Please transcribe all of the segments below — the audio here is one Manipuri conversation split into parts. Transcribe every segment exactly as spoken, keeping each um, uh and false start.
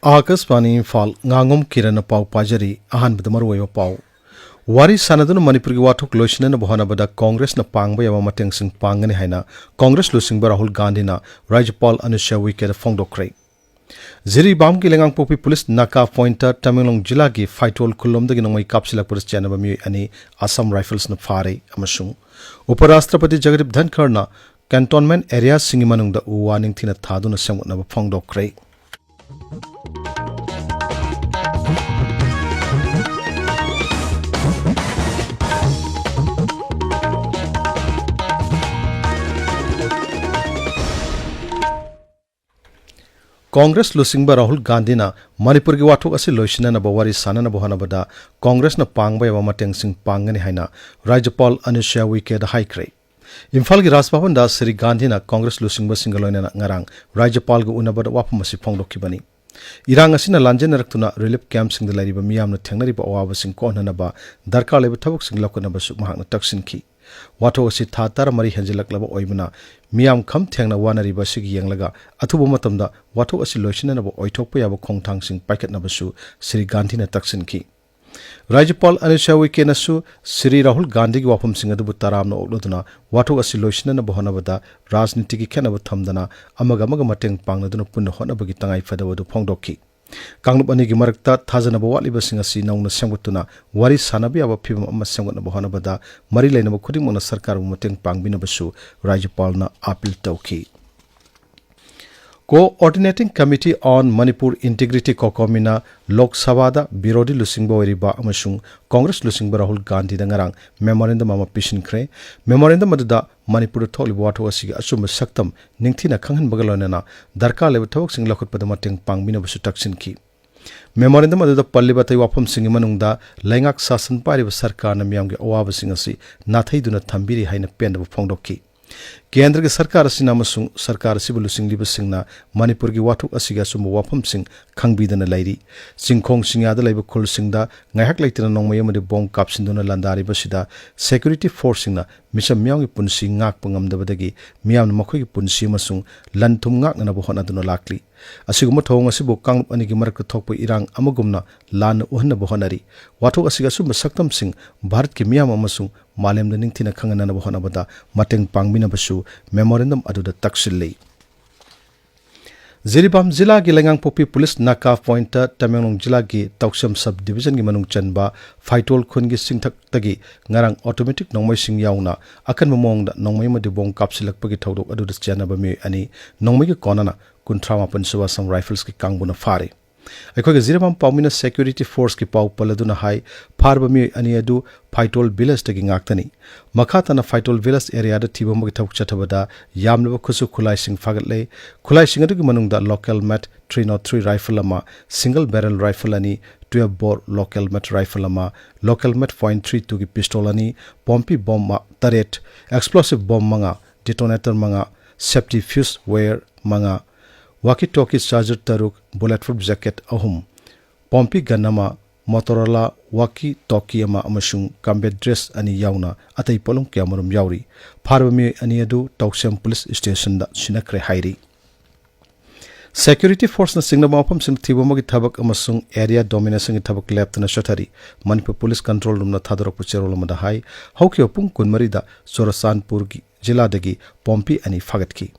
ꯑꯥꯀꯥꯁꯕꯥꯅꯤ ꯏꯝꯐꯥꯜ, ꯉꯥꯉꯣꯝ ꯀꯤꯔꯟꯅ ꯄꯥꯎ ꯄꯥꯖꯔꯤ꯫ ꯑꯍꯥꯟꯕꯗ ꯃꯔꯨꯑꯣꯏꯕ ꯄꯥꯎ꯫ ꯋꯥꯔꯤ ꯁꯥꯟꯅꯗꯨꯅ ꯃꯅꯤꯄꯨꯔꯒꯤ ꯋꯥꯊꯣꯛ ꯂꯣꯏꯁꯤꯟꯅꯅꯕ ꯍꯣꯠꯅꯕꯗ ꯀꯣꯡꯒ꯭ꯔꯦꯁꯅ ꯄꯥꯡꯕ ꯌꯥꯕ ꯃꯇꯦꯡꯁꯤꯡ ꯄꯥꯡꯒꯅꯤ ꯍꯥꯏꯅ ꯀꯣꯡꯒ꯭ꯔꯦꯁ ꯂꯨꯆꯤꯡꯕ ꯔꯥꯍꯨꯜ ꯒꯥꯟꯙꯤꯅ ꯔꯥꯖ꯭ꯌꯄꯥꯜ ꯑꯅꯨꯁ꯭ꯌꯥ ꯎꯏꯀꯦꯗ ꯐꯣꯡꯗꯣꯛꯈ꯭ꯔꯦ꯫ ꯖꯤꯔꯤꯕꯥꯝꯒꯤ ꯂꯩꯉꯥꯡꯄꯣꯛꯄꯤ ꯄꯨꯂꯤꯁ ꯅꯥꯀꯥ ꯄꯣꯏꯟꯠꯇ ꯇꯃꯦꯡꯂꯣꯡ ꯖꯤꯂꯥꯒꯤ ꯐꯥꯏꯇꯣꯜ ꯈꯨꯜꯂꯣꯝꯗꯒꯤ ꯅꯣꯡꯃꯩ ꯀꯥꯞꯁꯤꯜꯂꯛꯄꯗ ꯆꯦꯟꯅꯕ ꯃꯤꯑꯣꯏ ꯑꯅꯤ ꯑꯁꯥꯝ ꯔꯥꯏꯐꯜꯁꯅ ꯐꯥꯔꯦ ꯑꯃꯁꯨꯡ ꯎꯄ ꯔꯥꯁꯇ꯭ꯔꯄꯇꯤ ꯖꯒꯗꯤꯞ ꯙꯟꯈꯔꯅ ꯀꯦꯟꯇꯣꯟꯃꯦꯟꯠ ꯑꯦꯔꯤꯌꯥꯁꯤꯡꯒꯤ ꯃꯅꯨꯡꯗ ꯎ ꯋꯥ ꯅꯤꯡꯊꯤꯅ ꯊꯥꯗꯨꯅ ꯁꯦꯝꯒꯠꯅꯕ ꯐꯣꯡꯗꯣꯛꯈ꯭ꯔꯦ꯫ ꯀꯣꯡꯒ꯭ꯔꯦꯁ ꯂꯨꯆꯤꯡꯕ ꯔꯥꯍꯨꯜ ꯒꯥꯟꯙꯤꯅ ꯃꯅꯤꯄꯨꯔꯒꯤ ꯋꯥꯊꯣꯛ ꯑꯁꯤ ꯂꯣꯏꯁꯤꯟꯅꯅꯕ ꯋꯥꯔꯤ ꯁꯥꯟꯅꯅꯕ ꯍꯣꯠꯅꯕꯗ ꯀꯣꯡꯒ꯭ꯔꯦꯁꯅ ꯄꯥꯡꯕ ꯌꯥꯕ ꯃꯇꯦꯡꯁꯤꯡ ꯄꯥꯡꯒꯅꯤ ꯍꯥꯏꯅ ꯔꯥꯖ꯭ꯌꯄꯥꯜ ꯑꯅꯨꯁ꯭ꯌꯥ ꯎꯏꯀꯦꯗ ꯍꯥꯏꯈ꯭ꯔꯦ꯫ ꯏꯝꯐꯥꯜꯒꯤ ꯔꯥꯖ ꯚꯕꯟꯗ ꯁ꯭ꯔꯤ ꯒꯥꯟꯙꯤꯅ ꯀꯣꯡꯒ꯭ꯔꯦꯁ ꯂꯨꯆꯤꯡꯕꯁꯤꯡꯒ ꯂꯣꯏꯅꯅ ꯉꯔꯥꯡ ꯔꯥꯖ꯭ꯌꯄꯥꯜꯒ ꯎꯅꯕꯗ ꯋꯥꯐꯝ ꯑꯁꯤ ꯐꯣꯡꯗꯣꯛꯈꯤꯕꯅꯤ꯫ ꯏꯔꯥꯡ ꯑꯁꯤꯅ ꯂꯥꯟꯖꯦꯟꯅꯔꯛꯇꯨꯅ ꯔꯤꯂꯤꯐ ꯀꯦꯝꯞꯁꯤꯡꯗ ꯂꯩꯔꯤꯕ ꯃꯤꯌꯥꯝꯅ ꯊꯦꯡꯅꯔꯤꯕ ꯑꯋꯥꯕꯁꯤꯡ ꯀꯣꯛꯍꯟꯅꯅꯕ ꯗꯔꯀꯥꯔ ꯂꯩꯕ ꯊꯕꯛꯁꯤꯡ ꯂꯧꯈꯠꯅꯕꯁꯨ ꯃꯍꯥꯛꯅ ꯇꯛꯁꯤꯟꯈꯤ꯫ ꯋꯥꯊꯣꯛ ꯑꯁꯤ ꯊꯥ ꯇꯔꯥꯃꯔꯤ ꯍꯦꯟꯖꯤꯜꯂꯛꯂꯕ ꯑꯣꯏꯕꯅ ꯃꯤꯌꯥꯝ ꯈꯝ ꯊꯦꯡꯅ ꯋꯥꯅꯔꯤꯕ ꯑꯁꯤꯒꯤ ꯌꯦꯡꯂꯒ ꯑꯊꯨꯕ ꯃꯇꯝꯗ ꯋꯥꯊꯣꯛ ꯑꯁꯤ ꯂꯣꯏꯁꯤꯟꯅꯅꯕ ꯑꯣꯏꯊꯣꯛꯄ ꯌꯥꯕ ꯈꯣꯡꯊꯥꯡꯁꯤꯡ ꯄꯥꯏꯈꯠꯅꯕꯁꯨ ꯁ꯭ꯔꯤ ꯒꯥꯟꯙꯤꯅ ꯇꯛꯁꯤꯟꯈꯤ꯫ ꯔꯥꯖ꯭ꯌꯄꯥꯜ ꯑꯅꯨꯁ꯭ꯌꯥ ꯎꯏꯀꯦꯅꯁꯨ ꯁ꯭ꯔꯤ ꯔꯥꯍꯨꯜ ꯒꯥꯟꯙꯤꯒꯤ ꯋꯥꯐꯝꯁꯤꯡ ꯑꯗꯨꯕꯨ ꯇꯔꯥꯝꯅ ꯑꯣꯛꯂꯗꯨꯅ ꯋꯥꯊꯣꯛ ꯑꯁꯤ ꯂꯣꯏꯁꯤꯟꯅꯅꯕ ꯍꯣꯠꯅꯕꯗ ꯔꯥꯖꯅꯤꯇꯤꯒꯤ ꯈꯦꯠꯅꯕ ꯊꯝꯗꯅ ꯑꯃꯒ ꯑꯃꯒ ꯃꯇꯦꯡ ꯄꯥꯡꯅꯗꯨꯅ ꯄꯨꯟꯅ ꯍꯣꯠꯅꯕꯒꯤ ꯇꯉꯥꯏꯐꯗꯕ ꯑꯗꯨ ꯐꯣꯡꯗꯣꯛꯈꯤ꯫ ꯀꯥꯡꯂꯨꯞ ꯑꯅꯤꯒꯤ ꯃꯔꯛꯇ ꯊꯥꯖꯅꯕ ꯋꯥꯠꯂꯤꯕꯁꯤꯡ ꯑꯁꯤ ꯅꯧꯅ ꯁꯦꯝꯒꯠꯇꯨꯅ ꯋꯥꯔꯤ ꯁꯥꯟꯅꯕ ꯌꯥꯕ ꯐꯤꯚꯝ ꯑꯃ ꯁꯦꯝꯒꯠꯅꯕ ꯍꯣꯠꯅꯕꯗ ꯃꯔꯤ ꯂꯩꯅꯕ ꯈꯨꯗꯤꯡꯃꯛꯅ ꯁꯔꯀꯥꯔꯕꯨ ꯃꯇꯦꯡ ꯄꯥꯡꯕꯤꯅꯕꯁꯨ ꯔꯥꯖ꯭ꯌꯄꯥꯜꯅ ꯑꯥꯄꯤꯜ ꯇꯧꯈꯤ꯫ Coordinating Committee on Manipur Integrity, ꯀꯣꯀꯣꯃꯤꯅ ꯂꯣꯛ ꯁꯚꯥꯗ ꯕꯤꯔꯣꯙꯤ ꯂꯨꯆꯤꯡꯕ ꯑꯣꯏꯔꯤꯕ ꯑꯃꯁꯨꯡ ꯀꯣꯡꯒ꯭ꯔꯦꯁ ꯂꯨꯆꯤꯡꯕ ꯔꯥꯍꯨꯜ ꯒꯥꯟꯙꯤꯗ ꯉꯔꯥꯡ ꯃꯦꯃꯣꯔꯦꯟꯗꯝ ꯑꯃ ꯄꯤꯁꯤꯟꯈ꯭ꯔꯦ꯫ ꯃꯦꯃꯣꯔꯦꯟꯗꯝ ꯑꯗꯨꯗ ꯃꯅꯤꯄꯨꯔꯗ ꯊꯣꯛꯂꯤꯕ ꯋꯥꯊꯣꯛ ꯑꯁꯤꯒꯤ ꯑꯆꯨꯝꯕ ꯁꯛꯇꯝ ꯅꯤꯡꯊꯤꯅ ꯈꯪꯍꯟꯕꯒ ꯂꯣꯏꯅꯅ ꯗꯔꯀꯥꯔ ꯂꯩꯕ ꯊꯕꯛꯁꯤꯡ ꯂꯧꯈꯠꯄꯗ ꯃꯇꯦꯡ ꯄꯥꯡꯕꯤꯅꯕꯁꯨ ꯇꯛꯁꯤꯟꯈꯤ꯫ ꯃꯦꯃꯣꯔꯦꯟꯗꯝ ꯑꯗꯨꯗ ꯄꯜꯂꯤꯕ ꯑꯇꯩ ꯋꯥꯐꯝꯁꯤꯡꯒꯤ ꯃꯅꯨꯡꯗ ꯂꯩꯉꯥꯛ ꯁꯥꯁꯟ ꯄꯥꯏꯔꯤꯕ ꯁꯔꯀꯥꯔꯅ ꯃꯤꯌꯥꯝꯒꯤ ꯑꯋꯥꯕꯁꯤꯡ ꯑꯁꯤ ꯅꯥꯊꯩꯗꯨꯅ ꯊꯝꯕꯤꯔꯤ ꯍꯥꯏꯅ ꯄꯦꯟꯗꯕ ꯐꯣꯡꯗꯣꯛꯈꯤ꯫ ꯀꯦꯟꯗ꯭ꯔꯒꯤ ꯁꯔꯀꯥꯔ ꯑꯁꯤꯅ ꯑꯃꯁꯨꯡ ꯁꯔꯀꯥꯔ ꯑꯁꯤꯕꯨ ꯂꯨꯆꯤꯡꯂꯤꯕꯁꯤꯡꯅ ꯃꯅꯤꯄꯨꯔꯒꯤ ꯋꯥꯊꯣꯛ ꯑꯁꯤꯒꯤ ꯑꯆꯨꯝꯕ ꯋꯥꯐꯝꯁꯤꯡ ꯈꯪꯕꯤꯗꯅ ꯂꯩꯔꯤ꯫ ꯆꯤꯡꯈꯣꯡ ꯆꯤꯡꯌꯥꯗ ꯂꯩꯕ ꯈꯨꯜꯁꯤꯡꯗ ꯉꯥꯏꯍꯥꯛ ꯂꯩꯇꯅ ꯅꯣꯡꯃꯩ ꯑꯃꯗꯤ ꯕꯣꯝ ꯀꯥꯞꯁꯤꯟꯗꯨꯅ ꯂꯥꯟꯗꯥꯔꯤꯕꯁꯤꯗ ꯁꯦꯀ꯭ꯌꯨꯔꯤꯇꯤ ꯐꯣꯔꯁꯁꯤꯡꯅ ꯃꯤꯆꯝ ꯃꯤꯌꯥꯝꯒꯤ ꯄꯨꯟꯁꯤ ꯉꯥꯛꯄ ꯉꯝꯗꯕꯗꯒꯤ ꯃꯤꯌꯥꯝꯅ ꯃꯈꯣꯏꯒꯤ ꯄꯨꯟꯁꯤ ꯑꯃꯁꯨꯡ ꯂꯟ ꯊꯨꯝ ꯉꯥꯛꯅꯅꯕ ꯍꯣꯠꯅꯗꯨꯅ ꯂꯥꯛꯂꯤ꯫ ꯑꯁꯤꯒꯨꯝꯕ ꯊꯧꯑꯣꯡ ꯑꯁꯤꯕꯨ ꯀꯥꯡꯂꯨꯞ ꯑꯅꯤꯒꯤ ꯃꯔꯛꯇ ꯊꯣꯛꯄ ꯏꯔꯥꯡ ꯑꯃꯒꯨꯝꯅ ꯂꯥꯟꯅ ꯎꯍꯟꯅꯕ ꯍꯣꯠꯅꯔꯤ꯫ ꯋꯥꯊꯣꯛ ꯑꯁꯤꯒꯤ ꯑꯆꯨꯝꯕ ꯁꯛꯇꯝꯁꯤꯡ ꯚꯥꯔꯠꯀꯤ ꯃꯤꯌꯥꯝ ꯑꯃꯁꯨꯡ ꯃꯥꯂꯦꯝꯗ ꯅꯤꯡꯊꯤꯅ ꯈꯪꯍꯟꯅꯅꯕ ꯍꯣꯠꯅꯕꯗ ꯃꯇꯦꯡ ꯄꯥꯡꯕꯤꯅꯕꯁꯨ ꯃꯦꯃꯣꯔꯦꯟꯗꯝ ꯑꯗꯨꯗ ꯇꯛꯁꯤꯜꯂꯤ꯫ ꯖꯤꯔꯤꯕꯥꯝ ꯖꯤꯂꯥꯒꯤ ꯂꯩꯉꯥꯡꯄꯣꯛꯄꯤ ꯄꯨꯂꯤꯁ ꯅꯥꯀꯥ ꯄꯣꯏꯟꯠꯇ ꯇꯃꯦꯡꯂꯣꯡ ꯖꯤꯂꯥꯒꯤ ꯇꯧꯁꯦꯝ ꯁꯕ ꯗꯤꯕꯤꯖꯟꯒꯤ ꯃꯅꯨꯡ ꯆꯟꯕ ꯐꯥꯏꯇꯣꯜ ꯈꯨꯟꯒꯤ ꯆꯤꯡꯊꯛꯇꯒꯤ ꯉꯔꯥꯡ ꯑꯣꯇꯣꯃꯦꯇꯤꯛ ꯅꯣꯡꯃꯩꯁꯤꯡ ꯌꯥꯎꯅ ꯑꯀꯟꯕ ꯃꯑꯣꯡꯗ ꯅꯣꯡꯃꯩ ꯑꯃꯗꯤ ꯕꯣꯝ ꯀꯥꯞꯁꯤꯜꯂꯛꯄꯒꯤ ꯊꯧꯗꯣꯛ ꯑꯗꯨꯗ ꯆꯦꯟꯅꯕ ꯃꯤꯑꯣꯏ ꯑꯅꯤ, ꯅꯣꯡꯃꯩꯒꯤ ꯀꯣꯟꯅꯅ ꯀꯨꯟꯊ꯭ꯔꯥ ꯃꯥꯄꯟ ꯁꯨꯕ ꯑꯁꯥꯝ ꯔꯥꯏꯐꯜꯁꯀꯤ ꯀꯥꯡꯕꯨꯅ ꯐꯥꯔꯦ꯫ ꯑꯩꯈꯣꯏꯒꯤ ꯖꯤꯔꯤꯕꯥꯝ ꯄꯥꯎꯃꯤꯅ ꯁꯦꯀ꯭ꯌꯨꯔꯤꯇꯤ ꯐꯣꯔꯁꯀꯤ ꯄꯥꯎ ꯄꯜꯂꯗꯨꯅ ꯍꯥꯏ, ꯐꯥꯔꯕ ꯃꯤꯑꯣꯏ ꯑꯅꯤ ꯑꯗꯨ ꯐꯥꯏꯇꯣꯜ ꯚꯤꯂꯦꯖꯇꯒꯤ ꯉꯥꯛꯇꯅꯤ꯫ ꯃꯈꯥ ꯇꯥꯅ ꯐꯥꯏꯇꯣꯜ ꯚꯤꯂꯦꯖ ꯑꯦꯔꯤꯌꯥꯗ ꯊꯤꯕ ꯑꯃꯒꯤ ꯊꯕꯛ ꯆꯠꯊꯕꯗ ꯌꯥꯝꯂꯕ ꯈꯨꯠꯁꯨ ꯈꯨꯠꯂꯥꯏꯁꯤꯡ ꯐꯥꯒꯠꯂꯦ꯫ ꯈꯨꯠꯂꯥꯏꯁꯤꯡ ꯑꯗꯨꯒꯤ ꯃꯅꯨꯡꯗ ꯂꯣꯀꯦꯜ ꯃꯦꯠ ꯊ꯭ꯔꯤ ꯅꯣꯠ ꯊ꯭ꯔꯤ ꯔꯥꯏꯐꯜ ꯑꯃ, ꯁꯤꯡꯒꯜ ꯕꯦꯔꯦꯜ ꯔꯥꯏꯐꯜ ꯑꯅꯤ, ꯇꯨꯌꯦꯜꯐ ꯕꯣꯔ ꯂꯣꯀꯦꯜ ꯃꯦꯠ ꯔꯥꯏꯐꯜ ꯑꯃ, ꯂꯣꯀꯦꯜ ꯃꯦꯠ ꯄꯣꯏꯟꯠ ꯊ꯭ꯔꯤ ꯇꯨꯒꯤ ꯄꯤꯁꯇꯣꯜ ꯑꯅꯤ, ꯄꯣꯝꯄꯤ ꯕꯣꯝ ꯃ-, ꯇꯔꯦꯠ, ꯑꯦꯛꯁꯄ꯭ꯂꯣꯁꯤꯚ ꯕꯣꯝ ꯃꯉꯥ, ꯗꯤꯇꯣꯅꯦꯇꯔ ꯃꯉꯥ, ꯁꯦꯐꯇꯤ ꯐ꯭ꯌꯨꯁ ꯋꯦꯌꯔ ꯃꯉꯥ, ꯋꯥꯀꯤ ꯇꯣꯀꯤ ꯆꯥꯔꯖꯔ ꯇꯔꯨꯛ, ꯕꯨꯂꯦꯠ ꯄ꯭ꯔꯨꯐ ꯖꯦꯀꯦꯠ ꯑꯍꯨꯝ, ꯄꯣꯝꯄꯤ ꯒꯟ ꯑꯃ, ꯃꯣꯇꯣꯔꯣꯂꯥ ꯋꯥꯀꯤ ꯇꯣꯀꯤ ꯑꯃ ꯑꯃꯁꯨꯡ ꯀꯝꯕꯦꯠ ꯗ꯭ꯔꯦꯁ ꯑꯅꯤ ꯌꯥꯎꯅ ꯑꯇꯩ ꯄꯣꯠꯂꯝ ꯀꯌꯥꯃꯔꯨꯝ ꯌꯥꯎꯔꯤ꯫ ꯐꯥꯔꯕ ꯃꯤꯑꯣꯏ ꯑꯅꯤ ꯑꯗꯨ ꯇꯧꯁꯦꯝ ꯄꯨꯂꯤꯁ ꯁ꯭ꯇꯦꯁꯟꯗ ꯁꯤꯟꯅꯈ꯭ꯔꯦ ꯍꯥꯏꯔꯤ꯫ ꯁꯦꯀ꯭ꯌꯨꯔꯤꯇꯤ ꯐꯣꯔꯁꯅ ꯆꯤꯡꯅꯕ ꯃꯐꯝꯁꯤꯡꯗ ꯊꯤꯕ ꯑꯃꯒꯤ ꯊꯕꯛ ꯑꯃꯁꯨꯡ ꯑꯦꯔꯤꯌꯥ ꯗꯣꯃꯤꯅꯦꯁꯟꯒꯤ ꯊꯕꯛ ꯂꯦꯞꯇꯅ ꯆꯠꯊꯔꯤ꯫ ꯃꯅꯤꯄꯨꯔ ꯄꯨꯂꯤꯁ ꯀꯟꯇ꯭ꯔꯣꯜ ꯔꯨꯝꯅ ꯊꯥꯗꯣꯔꯛꯄ ꯆꯦꯔꯣꯜ ꯑꯃꯗ ꯍꯥꯏ, ꯍꯧꯈꯤꯕ ꯄꯨꯡ ꯀꯨꯟꯃꯔꯤꯗ ꯆꯨꯔꯆꯥꯟꯄꯨꯔꯒꯤ ꯖꯤꯂꯥꯗꯒꯤ ꯄꯣꯝꯄꯤ ꯑꯅꯤ ꯐꯥꯒꯠꯈꯤ꯫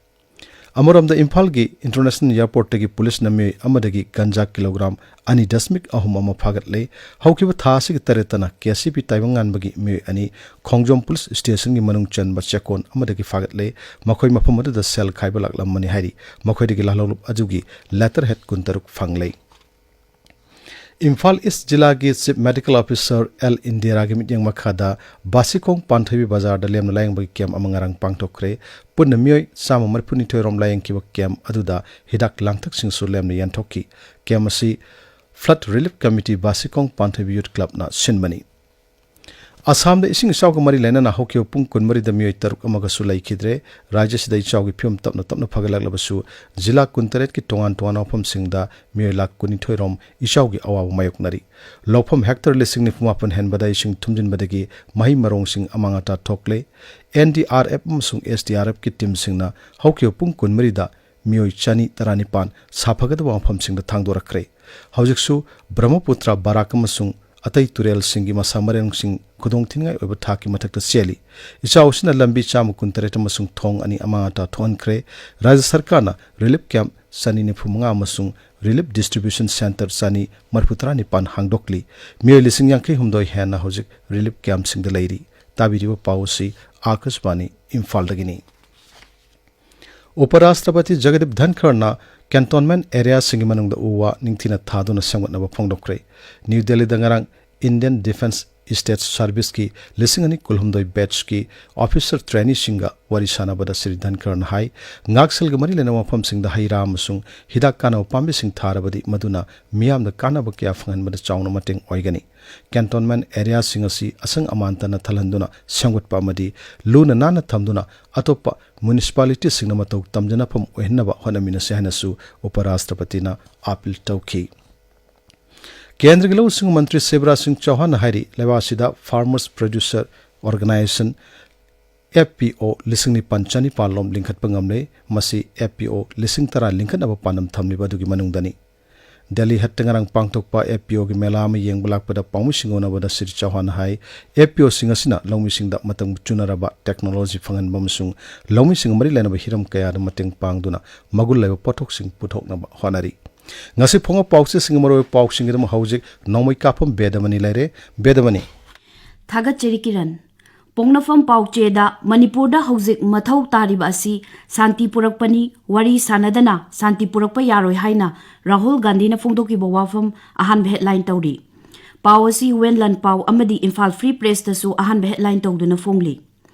ꯑꯃꯔꯣꯝꯗ ꯏꯝꯐꯥꯜꯒꯤ ꯏꯟꯇꯔꯅꯦꯁꯅꯦꯜ ꯑꯦꯌꯔꯄꯣꯔꯠꯇꯒꯤ ꯄꯨꯂꯤꯁꯅ ꯃꯤꯑꯣꯏ ꯑꯃꯗꯒꯤ ꯒꯟꯖꯥ ꯀꯤꯂꯣꯒ꯭ꯔꯥꯝ ꯑꯅꯤ ꯗꯁꯃꯤꯛ ꯑꯍꯨꯝ ꯑꯃ ꯐꯥꯒꯠꯂꯦ꯫ ꯍꯧꯈꯤꯕ ꯊꯥ ꯑꯁꯤꯒꯤ ꯇꯔꯦꯠꯇꯅ ꯀꯦ ꯁꯤ ꯄꯤ ꯇꯥꯏꯕꯪꯉꯥꯟꯕꯒꯤ ꯃꯤꯑꯣꯏ ꯑꯅꯤ ꯈꯣꯡꯖꯣꯝ ꯄꯨꯂꯤꯁ ꯁ꯭ꯇꯦꯁꯟꯒꯤ ꯃꯅꯨꯡ ꯆꯟꯕ ꯆꯦꯛꯀꯣꯟ ꯑꯃꯗꯒꯤ ꯐꯥꯒꯠꯂꯦ꯫ ꯃꯈꯣꯏ ꯃꯐꯝ ꯑꯗꯨꯗ ꯁꯦꯜ ꯈꯥꯏꯕ ꯂꯥꯛꯂꯝꯕꯅꯤ ꯍꯥꯏꯔꯤ꯫ ꯃꯈꯣꯏꯗꯒꯤ ꯂꯥꯜꯍꯧꯂꯨꯞ ꯑꯗꯨꯒꯤ ꯂꯦꯇꯔ ꯍꯦꯠ ꯀꯨꯟꯇꯔꯨꯛ ꯐꯪꯂꯦ꯫ ꯏꯝꯐꯥꯜ ꯏꯁ ꯖꯤꯂꯥꯒꯤ ꯆꯤꯐ ꯃꯦꯗꯤꯀꯦꯜ ꯑꯣꯐꯤꯁꯥꯔ ꯑꯦꯜ ꯏꯟꯗꯤꯔꯥꯒꯤ ꯃꯤꯠꯌꯦꯡ ꯃꯈꯥꯗ ꯕꯥꯁꯤꯈꯣꯡ ꯄꯥꯟꯊꯣꯏꯕꯤ ꯕꯖꯥꯔꯗ ꯂꯦꯝꯅ ꯂꯥꯌꯦꯡꯕꯒꯤ ꯀꯦꯝꯞ ꯑꯃ ꯉꯔꯥꯡ ꯄꯥꯡꯊꯣꯛꯈ꯭ꯔꯦ꯫ ꯄꯨꯟꯅ ꯃꯤꯑꯣꯏ ꯆꯥꯝꯃ ꯃꯔꯤꯐꯨꯅꯤꯊꯣꯏ ꯔꯣꯝ ꯂꯥꯌꯦꯡꯈꯤꯕ ꯀꯦꯝꯞ ꯑꯗꯨꯗ ꯍꯤꯗꯥꯛ ꯂꯥꯡꯊꯛꯁꯤꯡꯁꯨ ꯂꯦꯝꯅ ꯌꯦꯟꯊꯣꯛꯈꯤ꯫ ꯀꯦꯝꯞ ꯑꯁꯤ ꯐ꯭ꯂꯠ ꯔꯤꯂꯤꯐ ꯀꯃꯤꯇꯤ ꯕꯥꯁꯤꯈꯣꯡ ꯄꯥꯟꯊꯣꯏꯕꯤ ꯌꯨꯠ ꯀ꯭ꯂꯕꯅ ꯁꯤꯟꯕꯅꯤ꯫ ꯑꯁꯥꯝꯗ ꯏꯁꯤꯡ ꯏꯆꯥꯎꯒ ꯃꯔꯤ ꯂꯩꯅꯅ ꯍꯧꯈꯤꯕ ꯄꯨꯡ ꯀꯨꯟꯃꯔꯤꯗ ꯃꯤꯑꯣꯏ ꯇꯔꯨꯛ ꯑꯃꯒꯁꯨ ꯂꯩꯈꯤꯗ꯭ꯔꯦ꯫ ꯔꯥꯖ꯭ꯌꯁꯤꯗ ꯏꯆꯥꯎꯒꯤ ꯐꯤꯕꯝ ꯇꯞꯅ ꯇꯞꯅ ꯐꯒꯠꯂꯛꯂꯕꯁꯨ, ꯖꯤꯂꯥ ꯀꯨꯟꯇꯔꯦꯠꯀꯤ ꯇꯣꯉꯥꯟ ꯇꯣꯉꯥꯟꯕ ꯃꯐꯝꯁꯤꯡꯗ ꯃꯤꯑꯣꯏ ꯂꯥꯈ ꯀꯨꯟꯅꯤꯊꯣꯏ ꯔꯣꯝ ꯏꯆꯥꯎꯒꯤ ꯑꯋꯥꯕ ꯃꯥꯌꯣꯛꯅꯔꯤ꯫ ꯂꯧꯐꯝ ꯍꯦꯛꯇꯔ ꯂꯤꯁꯤꯡ ꯅꯤꯐꯨ ꯃꯥꯄꯟ ꯍꯦꯟꯕꯗ ꯏꯁꯤꯡ ꯊꯨꯝꯖꯤꯟꯕꯗꯒꯤ ꯃꯍꯩ ꯃꯔꯣꯡꯁꯤꯡ ꯑꯃꯥꯡ ꯑꯇꯥ ꯊꯣꯛꯂꯦ꯫ ꯑꯦꯟ ꯗꯤ ꯑꯥꯔ ꯑꯦꯐ ꯑꯃꯁꯨꯡ ꯑꯦꯁ ꯗꯤ ꯑꯥꯔ ꯑꯦꯐꯀꯤ ꯇꯤꯝꯁꯤꯡꯅ ꯍꯧꯈꯤꯕ ꯄꯨꯡ ꯀꯨꯟꯃꯔꯤꯗ ꯃꯤꯑꯣꯏ ꯆꯅꯤ ꯇꯔꯥꯅꯤꯄꯥꯟ ꯁꯥꯐꯒꯗꯕ ꯃꯐꯝꯁꯤꯡꯗ ꯊꯥꯡꯗꯣꯔꯛꯈ꯭ꯔꯦ꯫ ꯍꯧꯖꯤꯛꯁꯨ ꯕ꯭ꯔꯍ꯭ꯃꯄꯨꯇ꯭ꯔ ꯕꯔꯥꯛ ꯑꯃꯁꯨꯡ ꯑꯇꯩ ꯇꯨꯔꯦꯜꯁꯤꯡꯒꯤ ꯃꯁꯥ ꯃꯔꯦꯡꯁꯤꯡ ꯈꯨꯗꯣꯡꯊꯤꯅꯤꯡꯉꯥꯏ ꯑꯣꯏꯕ ꯊꯥꯛꯀꯤ ꯃꯊꯛꯇ ꯆꯦꯜꯂꯤ꯫ ꯏꯆꯥꯎ ꯑꯁꯤꯅ ꯂꯝꯕꯤ ꯆꯥꯝꯃ ꯀꯨꯟꯇꯔꯦꯠ ꯑꯃꯁꯨꯡ ꯊꯣꯡ ꯑꯅꯤ ꯑꯃꯥꯡ ꯑꯇꯥ ꯊꯣꯛꯍꯟꯈ꯭ꯔꯦ꯫ ꯔꯥꯖ꯭ꯌ ꯁꯔꯀꯥꯔꯅ ꯔꯤꯂꯤꯐ ꯀꯦꯝꯞ ꯆꯅꯤ ꯅꯤꯐꯨ ꯃꯉꯥ ꯑꯃꯁꯨꯡ ꯔꯤꯂꯤꯐ ꯗꯤꯁꯇ꯭ꯔꯤꯕ꯭ꯌꯨꯁꯟ ꯁꯦꯟꯇꯔ ꯆꯅꯤ ꯃꯔꯤꯐꯨ ꯇꯔꯥꯅꯤꯄꯥꯟ ꯍꯥꯡꯗꯣꯛꯂꯤ꯫ ꯃꯤꯑꯣꯏ ꯂꯤꯁꯤꯡ ꯌꯥꯡꯈꯩ ꯍꯨꯝꯗꯣꯏ ꯍꯦꯟꯅ ꯍꯧꯖꯤꯛ ꯔꯤꯂꯤꯐ ꯀꯦꯝꯞꯁꯤꯡꯗ ꯂꯩꯔꯤ꯫ ꯇꯥꯕꯤꯔꯤꯕ ꯄꯥꯎ ꯑꯁꯤ ꯑꯥꯀꯥꯁꯕꯥꯅꯤ ꯏꯝꯐꯥꯜꯗꯒꯤꯅꯤ꯫ ꯎꯄꯔꯥꯁꯇ꯭ꯔꯄꯇꯤ ꯖꯒꯗꯤꯞ ꯙꯟꯈꯔꯅ ꯀꯦꯟꯇꯣꯟꯃꯦꯟꯠ ꯑꯦꯔꯤꯌꯥꯁꯤꯡꯒꯤ ꯃꯅꯨꯡꯗ ꯎ ꯋꯥ ꯅꯤꯡꯊꯤꯅ ꯊꯥꯗꯨꯅ ꯁꯦꯝꯒꯠꯅꯕ ꯐꯣꯡꯗꯣꯛꯈ꯭ꯔꯦ꯫ ꯅ꯭ꯌꯨ ꯗꯦꯜꯂꯤꯗ ꯉꯔꯥꯡ ꯏꯟꯗꯤꯌꯟ ꯗꯤꯐꯦꯟꯁ ꯁ꯭ꯇꯦꯠ ꯁꯔꯚꯤꯁꯀꯤ ꯂꯤꯁꯤꯡ ꯑꯅꯤ ꯀꯨꯟꯍꯨꯝꯗꯣꯏ ꯕꯦꯠꯆꯀꯤ ꯑꯣꯐꯤꯁꯔ ꯇ꯭ꯔꯦꯅꯤꯁꯤꯡꯒ ꯋꯥꯔꯤ ꯁꯥꯟꯅꯕꯗ ꯁ꯭ꯔꯤ ꯙꯟꯈꯔꯅ ꯍꯥꯏ, ꯉꯥꯛꯁꯦꯜꯒ ꯃꯔꯤ ꯂꯩꯅꯕ ꯃꯐꯝꯁꯤꯡꯗ ꯍꯩ ꯔꯥ ꯑꯃꯁꯨꯡ ꯍꯤꯗꯥꯛ ꯀꯥꯟꯅꯕ ꯄꯥꯝꯕꯤꯁꯤꯡ ꯊꯥꯔꯕꯗꯤ ꯃꯗꯨꯅ ꯃꯤꯌꯥꯝꯗ ꯀꯥꯟꯅꯕ ꯀꯌꯥ ꯐꯪꯍꯟꯕꯗ ꯆꯥꯎꯅ ꯃꯇꯦꯡ ꯑꯣꯏꯒꯅꯤ꯫ ꯀꯦꯟꯇꯣꯟꯃꯦꯟꯠ ꯑꯦꯔꯤꯌꯥꯁꯤꯡ ꯑꯁꯤ ꯑꯁꯪ ꯑꯃꯥꯟ ꯇꯅ ꯊꯜꯍꯟꯗꯨꯅ ꯁꯦꯝꯒꯠꯄ ꯑꯃꯗꯤ ꯂꯨꯅ ꯅꯥꯟꯅ ꯊꯝꯗꯨꯅ ꯑꯇꯣꯞꯄ ꯃ꯭ꯌꯨꯅꯤꯁꯤꯄꯥꯂꯤꯇꯤꯁꯤꯡꯅ ꯃꯇꯧ ꯇꯝꯖꯅꯐꯝ ꯑꯣꯏꯍꯟꯅꯕ ꯍꯣꯠꯅꯃꯤꯟꯅꯁꯤ ꯍꯥꯏꯅꯁꯨ ꯎꯄꯔꯥꯁꯇ꯭ꯔꯄꯇꯤꯅ ꯑꯥꯄꯤꯜ ꯇꯧꯈꯤ꯫ ꯀꯦꯟꯗ꯭ꯔꯒꯤ ꯂꯧꯎ ꯁꯤꯡꯎ ꯃꯟꯇ꯭ꯔꯤ ꯁꯤꯕꯔꯥꯖ ꯁꯤꯡ ꯆꯧꯍꯥꯟꯅ ꯍꯥꯏꯔꯤ, ꯂꯩꯕꯥꯛ ꯑꯁꯤꯗ farmers producer organisation, F P O, ꯂꯤꯁꯤꯡ ꯅꯤꯄꯥꯟ ꯆꯅꯤꯄꯥꯟ ꯂꯣꯝ ꯂꯤꯡꯈꯠꯄ ꯉꯝꯂꯦ꯫ ꯃꯁꯤ ꯑꯦꯐ ꯄꯤ ꯑꯣ ꯂꯤꯁꯤꯡ ꯇꯔꯥ ꯂꯤꯡꯈꯠꯅꯕ ꯄꯥꯟꯗꯝ ꯊꯝꯂꯤꯕ ꯑꯗꯨꯒꯤ ꯃꯅꯨꯡꯗꯅꯤ꯫ ꯗꯦꯜꯂꯤ ꯍꯠꯇ ꯉꯔꯥꯡ ꯄꯥꯡꯊꯣꯛꯄ ꯑꯦꯐ ꯄꯤ ꯑꯣꯒꯤ ꯃꯦꯂꯥ ꯑꯃ ꯌꯦꯡꯕ ꯂꯥꯛꯄꯗ ꯄꯥꯎꯃꯤꯁꯤꯡꯒ ꯎꯅꯕꯗ ꯁ꯭ꯔꯤ ꯆꯧꯍꯥꯟꯅ ꯍꯥꯏ, ꯑꯦꯐ ꯄꯤ ꯑꯣꯁꯤꯡ ꯑꯁꯤꯅ ꯂꯧꯃꯤꯁꯤꯡꯗ ꯃꯇꯝ ꯆꯨꯅꯔꯕ ꯇꯦꯛꯅꯣꯂꯣꯖꯤ ꯐꯪꯍꯟꯕ ꯑꯃꯁꯨꯡ ꯂꯧꯃꯤꯁꯤꯡꯒ ꯃꯔꯤ ꯂꯩꯅꯕ ꯍꯤꯔꯝ ꯀꯌꯥꯗ ꯃꯇꯦꯡ ꯄꯥꯡꯗꯨꯅ ꯃꯒꯨꯟ ꯂꯩꯕ ꯄꯣꯠꯊꯣꯛꯁꯤꯡ ꯄꯨꯊꯣꯛꯅꯕ ꯍꯣꯠꯅꯔꯤ꯫ ꯉꯁꯤ ꯐꯣꯡꯕ ꯄꯥꯎꯆꯦꯁꯤꯡꯒꯤ ꯃꯔꯨꯑꯣꯏꯕ ꯄꯥꯎꯁꯤꯡꯒꯤꯗꯃꯛ ꯍꯧꯖꯤꯛ ꯅꯣꯡꯃꯩ ꯀꯥꯞꯐꯝ ꯕꯦꯗꯃꯅꯤ ꯂꯩꯔꯦ꯫ ꯕꯦꯗꯃꯅꯤ꯫ ꯊꯥꯒꯠꯆꯔꯤ ꯀꯤꯔꯟ꯫ ꯄꯣꯛꯅꯐꯝ ꯄꯥꯎꯆꯦꯗ ꯃꯅꯤꯄꯨꯔꯗ ꯍꯧꯖꯤꯛ ꯃꯊꯧ ꯇꯥꯔꯤꯕ ꯑꯁꯤ ꯁꯥꯟꯇꯤ ꯄꯨꯔꯛꯄꯅꯤ, ꯋꯥꯔꯤ ꯁꯥꯟꯅꯗꯅ ꯁꯥꯟꯇꯤ ꯄꯨꯔꯛꯄ ꯌꯥꯔꯣꯏ ꯍꯥꯏꯅ ꯔꯥꯍꯨꯜ ꯒꯥꯟꯙꯤꯅ ꯐꯣꯡꯗꯣꯛꯈꯤꯕ ꯋꯥꯐꯝ ꯑꯍꯥꯟꯕ ꯍꯦꯗꯂꯥꯏꯟ ꯇꯧꯔꯤ꯫ ꯄꯥꯎ ꯑꯁꯤ ꯋꯦꯟ ꯂꯟ ꯄꯥꯎ ꯑꯃꯗꯤ ꯏꯝꯐꯥꯜ ꯐ꯭ꯔꯤ ꯄ꯭ꯔꯦꯁꯇꯁꯨ ꯑꯍꯥꯟꯕ ꯍꯦꯗꯂꯥꯏꯟ ꯇꯧꯗꯨꯅ ꯐꯣꯡꯂꯤ꯫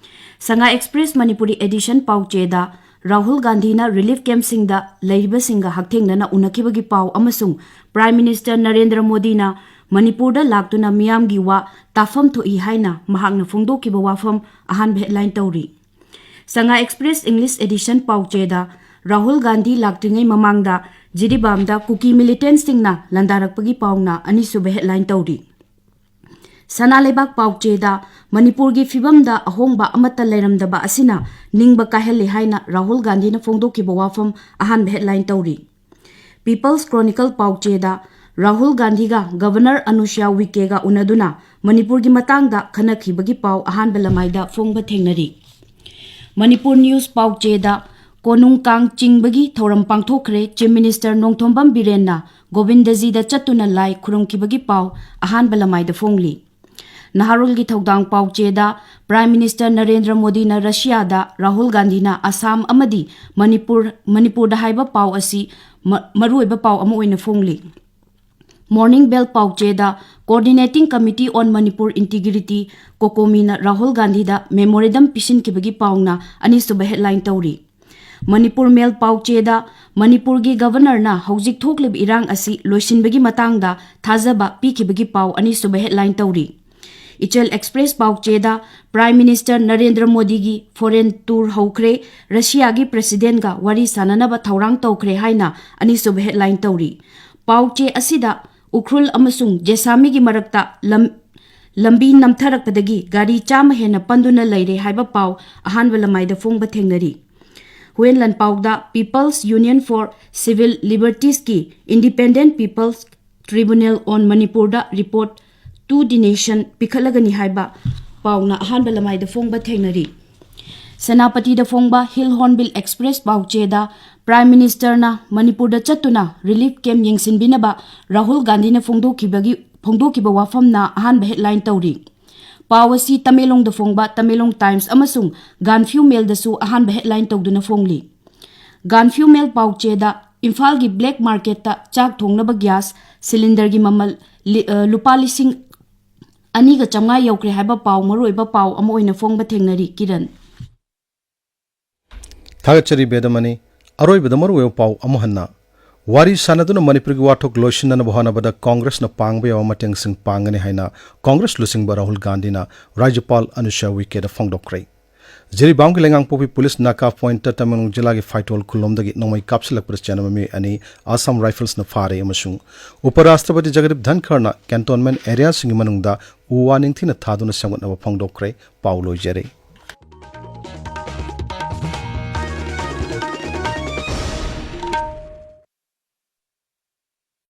ꯁꯉꯥꯏ ꯑꯦꯛꯁꯄ꯭ꯔꯦꯁ ꯃꯅꯤꯄꯨꯔꯤ ꯑꯦꯗꯤꯁꯟ ꯄꯥꯎꯆꯦꯗ ꯔꯥꯍꯨꯜ ꯒꯥꯟꯙꯤꯅ ꯔꯤꯂꯤꯐ ꯀꯦꯝꯞꯁꯤꯡꯗ ꯂꯩꯔꯤꯕꯁꯤꯡꯒ ꯍꯛꯊꯦꯡꯅꯅ ꯎꯅꯈꯤꯕꯒꯤ ꯄꯥꯎ ꯑꯃꯁꯨꯡ ꯄ꯭ꯔꯥꯏꯝ ꯃꯤꯅꯤꯁꯇꯔ ꯅꯔꯦꯟꯗ꯭ꯔ ꯃꯣꯗꯤꯅ ꯃꯅꯤꯄꯨꯔꯗ ꯂꯥꯛꯇꯨꯅ ꯃꯤꯌꯥꯝꯒꯤ ꯋꯥ ꯇꯥꯐꯝ ꯊꯣꯛꯏ ꯍꯥꯏꯅ ꯃꯍꯥꯛꯅ ꯐꯣꯡꯗꯣꯛꯈꯤꯕ ꯋꯥꯐꯝ ꯑꯍꯥꯟꯕ headline ꯇꯧꯔꯤ꯫ ꯁꯉꯥꯏ Express English edition ꯄꯥꯎꯆꯦꯗ ꯔꯥꯍꯨꯜ ꯒꯥꯟꯙꯤ ꯂꯥꯛꯇ꯭ꯔꯤꯉꯩ ꯃꯃꯥꯡꯗ ꯖꯤꯔꯤꯕꯥꯝꯗ ꯀꯨꯀꯤ militantꯁꯤꯡꯅ ꯂꯥꯟꯗꯥꯔꯛꯄꯒꯤ ꯄꯥꯎꯅ ꯑꯅꯤꯁꯨꯕ headline ꯇꯧꯔꯤ꯫ ꯁꯅꯥ ꯂꯩꯕꯥꯛ ꯄꯥꯎꯆꯦꯗ ꯃꯅꯤꯄꯨꯔꯒꯤ ꯐꯤꯕꯝꯗ ꯑꯍꯣꯡꯕ ꯑꯃꯠꯇ ꯂꯩꯔꯝꯗꯕ ꯑꯁꯤꯅ ꯅꯤꯡꯕ ꯀꯥꯏꯍꯜꯂꯤ ꯍꯥꯏꯅ ꯔꯥꯍꯨꯜ ꯒꯥꯟꯙꯤꯅ ꯐꯣꯡꯗꯣꯛꯈꯤꯕ ꯋꯥꯐꯝ ꯑꯍꯥꯟꯕ headline ꯇꯧꯔꯤ꯫ People's Chronicle ꯄꯥꯎꯆꯦꯗ ꯔꯥꯍꯨꯜ ꯒꯥꯟꯙꯤꯒ Governor ꯑꯅꯨꯁ꯭ꯌꯥ ꯎꯏꯀꯦꯒ ꯎꯅꯗꯨꯅ ꯃꯅꯤꯄꯨꯔꯒꯤ ꯃꯇꯥꯡꯗ ꯈꯟꯅꯈꯤꯕꯒꯤ ꯄꯥꯎ ꯑꯍꯥꯟꯕ ꯂꯃꯥꯏꯗ ꯐꯣꯡꯕ ꯊꯦꯡꯅꯔꯤ꯫ Manipur News ꯄꯥꯎꯆꯦꯗ ꯀꯣꯅꯨꯡ ꯀꯥꯡ ꯆꯤꯡꯕꯒꯤ ꯊꯧꯔꯝ ꯄꯥꯡꯊꯣꯛꯈ꯭ꯔꯦ꯫ Chief Minister ꯅꯣꯡꯊꯣꯝꯕꯝ ꯕꯤꯔꯦꯟꯅ ꯒꯣꯕꯤꯟꯗꯖꯤꯗ ꯆꯠꯇꯨꯅ ꯂꯥꯏ ꯈꯨꯔꯨꯝꯈꯤꯕꯒꯤ ꯄꯥꯎ ꯑꯍꯥꯟꯕ ꯂꯃꯥꯏꯗ ꯐꯣꯡꯂꯤ꯫ ꯅꯍꯥꯔꯣꯜꯒꯤ ꯊꯧꯗꯥꯡ ꯄꯥꯎꯆꯦꯗ Prime Minister ꯅꯔꯦꯟꯗ꯭ꯔ ꯃꯣꯗꯤꯅ ꯔꯁꯤꯌꯥꯗ ꯔꯥꯍꯨꯜ ꯒꯥꯟꯙꯤꯅ ꯑꯁꯥꯝ ꯑꯃꯗꯤ ꯃꯅꯤꯄꯨꯔ, ꯃꯅꯤꯄꯨꯔꯗ ꯍꯥꯏꯕ ꯄꯥꯎ ꯑꯁꯤ ꯃ-, ꯃꯔꯨꯑꯣꯏꯕ ꯄꯥꯎ ꯑꯃ ꯑꯣꯏꯅ ꯐꯣꯡꯂꯤ꯫ Morning Bell ꯄꯥꯎꯆꯦꯗ Coordinating Committee on Manipur Integrity, ꯀꯣꯀꯣꯃꯤꯅ Rahul ꯒꯥꯟꯙꯤꯗ memorandum ꯄꯤꯁꯤꯟꯈꯤꯕꯒꯤ ꯄꯥꯎꯅ ꯑꯅꯤꯁꯨꯕ headline ꯇꯧꯔꯤ꯫ Manipur Mail ꯄꯥꯎꯆꯦꯗ ꯃꯅꯤꯄꯨꯔꯒꯤ Governorꯅ ꯍꯧꯖꯤꯛ ꯊꯣꯛꯂꯤꯕ ꯏꯔꯥꯡ ꯑꯁꯤ ꯂꯣꯏꯁꯤꯟꯕꯒꯤ ꯃꯇꯥꯡꯗ ꯊꯥꯖꯕ ꯄꯤꯈꯤꯕꯒꯤ ꯄꯥꯎ ꯑꯅꯤꯁꯨꯕ headline ꯇꯧꯔꯤ꯫ ꯏꯆꯦꯜ Express ꯄꯥꯎꯆꯦꯗ Prime Minister ꯅꯔꯦꯟꯗ꯭ꯔ ꯃꯣꯗꯤꯒꯤ foreign tour ꯍꯧꯈ꯭ꯔꯦ, ꯔꯁꯤꯌꯥꯒꯤ Presidentꯒ ꯋꯥꯔꯤ ꯁꯥꯅꯅꯕ ꯊꯧꯔꯥꯡ ꯇꯧꯈ꯭ꯔꯦ ꯍꯥꯏꯅ ꯑꯅꯤꯁꯨꯕ headline ꯇꯧꯔꯤ꯫ ꯄꯥꯎꯆꯦ ꯑꯁꯤꯗ ꯎꯈ꯭ꯔꯨꯜ ꯑꯃꯁꯨꯡ ꯖꯦꯁꯥꯃꯤꯒꯤ ꯃꯔꯛꯇ ꯂꯝ-, ꯂꯝꯕꯤ ꯅꯝꯊꯔꯛꯄꯗꯒꯤ ꯒꯥꯔꯤ ꯆꯥꯝꯃ ꯍꯦꯟꯅ ꯄꯟꯗꯨꯅ ꯂꯩꯔꯦ ꯍꯥꯏꯕ ꯄꯥꯎ ꯑꯍꯥꯟꯕ ꯂꯃꯥꯏꯗ ꯐꯣꯡꯕ ꯊꯦꯡꯅꯔꯤ꯫ Huiyen ꯂꯥꯟꯄꯥꯎꯗ People's Union for Civil Libertiesꯀꯤ Independent People's Tribunal on Manipurꯗ report to the nation ꯄꯤꯈꯠꯂꯒꯅꯤ ꯍꯥꯏꯕ ꯄꯥꯎꯅ ꯑꯍꯥꯟꯕ ꯂꯃꯥꯏꯗ ꯐꯣꯡꯕ ꯊꯦꯡꯅꯔꯤ꯫ ꯁꯦꯅꯥꯄꯇꯤꯗ ꯐꯣꯡꯕ Hill Hornbill Express ꯄꯥꯎꯆꯦꯗ Prime Ministerꯅ ꯃꯅꯤꯄꯨꯔꯗ ꯆꯠꯇꯨꯅ relief camp ꯌꯦꯡꯁꯤꯟꯕꯤꯅꯕ ꯔꯥꯍꯨꯜ ꯒꯥꯟꯙꯤꯅ ꯐꯣꯡꯗꯣꯛꯈꯤꯕꯒꯤ, ꯐꯣꯡꯗꯣꯛꯈꯤꯕ ꯋꯥꯐꯝꯅ ꯑꯍꯥꯟꯕ headline ꯇꯧꯔꯤ꯫ ꯄꯥꯎ ꯑꯁꯤ ꯇꯃꯦꯡꯂꯣꯡꯗ ꯐꯣꯡꯕ Tamenglong Times ꯑꯃꯁꯨꯡ Gaanphiu Mailꯗꯁꯨ ꯑꯍꯥꯟꯕ headline ꯇꯧꯗꯨꯅ ꯐꯣꯡꯂꯤ꯫ Gaanphiu Mail ꯄꯥꯎꯆꯦꯗ ꯏꯝꯐꯥꯜꯒꯤ black marketꯇ ꯆꯥꯛ ꯊꯣꯡꯅꯕ gas cylinderꯒꯤ ꯃꯃꯜ ꯂꯤ-, ꯑ, ꯂꯨꯄꯥ ꯂꯤꯁꯤꯡ ꯑꯅꯤꯒ ꯆꯥꯝꯃꯉꯥ ꯌꯧꯈ꯭ꯔꯦ ꯍꯥꯏꯕ ꯄꯥꯎ ꯃꯔꯨꯑꯣꯏꯕ ꯄꯥꯎ ꯑꯃ ꯑꯣꯏꯅ ꯐꯣꯡꯕ ꯊꯦꯡꯅꯔꯤ꯫ ꯀꯤꯔꯟ꯫ ꯊꯥꯒꯠꯆꯔꯤ ꯕꯦꯗꯃꯅꯤ꯫ ꯑꯔꯣꯏꯕꯗ ꯃꯔꯨꯑꯣꯏꯕ ꯄꯥꯎ ꯑꯃꯨꯛ ꯍꯟꯅ꯫ ꯋꯥꯔꯤ ꯁꯥꯟꯅꯗꯨꯅ ꯃꯅꯤꯄꯨꯔꯒꯤ ꯋꯥꯊꯣꯛ ꯂꯣꯏꯁꯤꯟꯅꯅꯕ ꯍꯣꯠꯅꯕꯗ ꯀꯣꯡꯒ꯭ꯔꯦꯁꯅ ꯄꯥꯡꯕ ꯌꯥꯕ ꯃꯇꯦꯡꯁꯤꯡ ꯄꯥꯡꯒꯅꯤ ꯍꯥꯏꯅ ꯀꯣꯡꯒ꯭ꯔꯦꯁ ꯂꯨꯆꯤꯡꯕ ꯔꯥꯍꯨꯜ ꯒꯥꯟꯙꯤꯅ ꯔꯥꯖ꯭ꯌꯄꯥꯜ ꯑꯅꯨꯁ꯭ꯌꯥ ꯎꯏꯀꯦꯗ ꯐꯣꯡꯗꯣꯛꯈ꯭ꯔꯦ꯫ ꯖꯤꯔꯤꯕꯥꯝꯒꯤ ꯂꯩꯉꯥꯡꯄꯣꯛꯄꯤ ꯄꯨꯂꯤꯁ ꯅꯥꯀꯥ ꯄꯣꯏꯟꯠꯇ ꯇꯃꯦꯡꯂꯣꯡ ꯖꯤꯂꯥꯒꯤ ꯐꯥꯏꯇꯣꯜ ꯈꯨꯜꯂꯣꯝꯗꯒꯤ ꯅꯣꯡꯃꯩ ꯀꯥꯞꯁꯤꯜꯂꯛꯄꯗ ꯆꯦꯟꯅꯕ ꯃꯤꯑꯣꯏ ꯑꯅꯤ ꯑꯁꯥꯝ ꯔꯥꯏꯐꯜꯁꯅ ꯐꯥꯔꯦ ꯑꯃꯁꯨꯡ ꯎꯄ ꯔꯥꯁꯇ꯭ꯔꯄꯇꯤ ꯖꯒꯗꯤꯞ ꯙꯟꯈꯔꯅ ꯀꯦꯟꯇꯣꯟꯃꯦꯟꯠ ꯑꯦꯔꯤꯌꯥꯁꯤꯡꯒꯤ ꯃꯅꯨꯡꯗ ꯎ ꯋꯥ ꯅꯤꯡꯊꯤꯅ ꯊꯥꯗꯨꯅ ꯁꯦꯝꯒꯠꯅꯕ ꯐꯣꯡꯗꯣꯛꯈ꯭ꯔꯦ꯫ ꯄꯥꯎ ꯂꯣꯏꯖꯔꯦ꯫